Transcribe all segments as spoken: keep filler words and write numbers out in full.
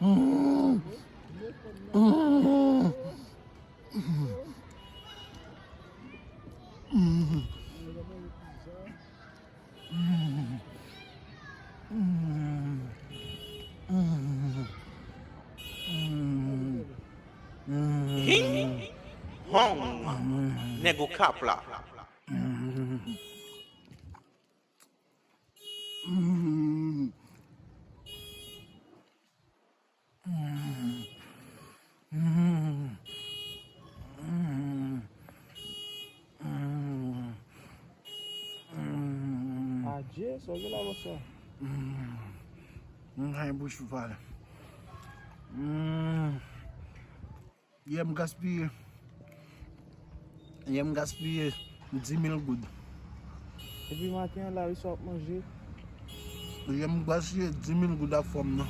Hing! Hong! Nèg Okap la. Adje, sa w gen la, bòs la? M gen bouch pou pale. Yè m gaspiye. Yè m gaspiye dis mil goud. Depi maten an la, wi, sa w ap manje? Yè m gaspiye dis mil goud ak fanm nan.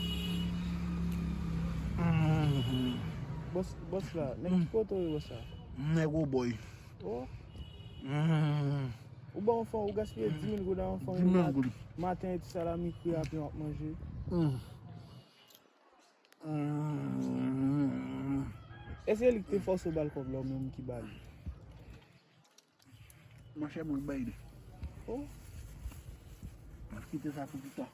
Bòs, bòs la, nèg ki kote w ye, bòs la? Nèg Obòy. Oh. Ou ba yon fanm, ou gaspiye dis mil goud a yon fanm. Dis mil goud. Maten e ti salami kri apen w ap manje. Èske li ki te fòse w ba l kòb la ou menm ki ba li? Monchè, mwen bay li. Oh. Mwen kite sa pou pita.